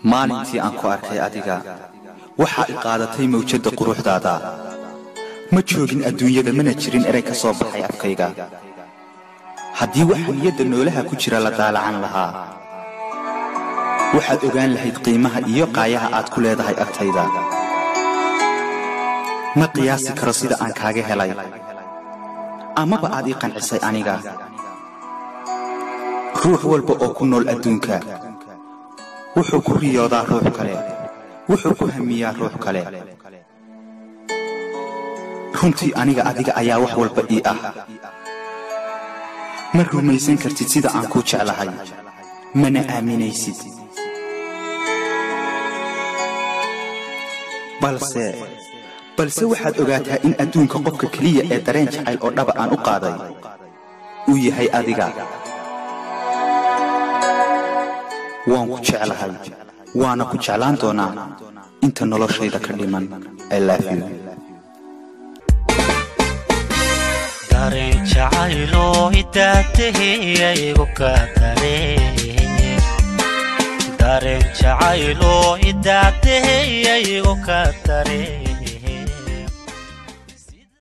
Maalintii aan ku arkay adiga, waxaa i qaadatay mawjadda quruxdaada. Ma joogin adduunyada, mana jirin erey ka soo baxay afkayga. Haddii waxa niyadda noolaha ku jira la daalacan lahaa, waxaad ogaan lahayd qiimaha iyo qaayaha aad ku leedahay agtayda. Ma qiyaasi karo sida aan kaaga helay amaba aad ii qancisay aniga. Ruux walba oo ku nool adduunka wuxuu ku riyoodaa ruux kale, wuxuu ku hamiyaa ruux kale. Runtii aniga adiga ayaa wax walba ii ah. Ma rumaysan kartid sida aan kuu jeclahay, mana aaminaysid, balse waxaad ogaataa in adduunka qofka keliya ee dareen jacayl oo dhaba aan u qaaday uu yahay adiga. Waan ku jeclahay, waana ku jeclaan doonaa inta noloshayda ka dhiman. I love you. Dareen jacayloo idaataheyaygu ka dareen, dareen jacayloo idaataheyaygu ka dareen.